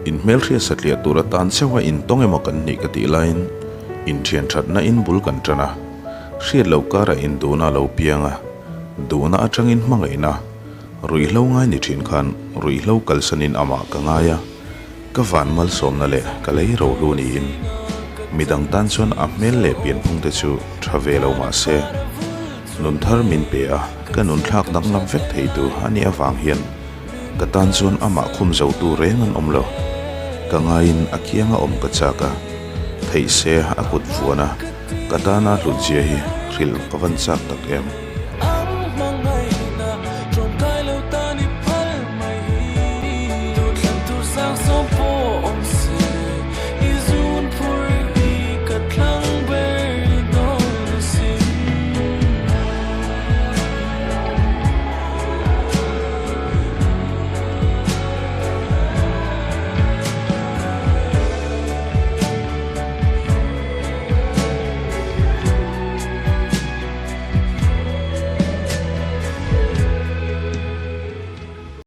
Inhmelhriat satliah tur atan chauha intawng emaw kan nih ka tih laiin inthian thatna in bul kan tan a, hriat loh karah induhna a lo piang a, duhna atangin hmangaihna, ruihhlo ngai ni thin khan ruihhlo kalsanin amah ka ngai a, ka van malsawmna leh ka lei rohlu niin midang tan chuan a hmel leh pianphung te chu tha ve lo mah se nun thar min pe a, ka nun thlak danglam vek thei tu a nih avang hian Ka tan chuan amah khum zo tu reng an awm lo. Ka ngaiin a kianga awm ka chak a, theih se a kut vuan a, ka tana hlutzia hi hrilh ka van chak tak em.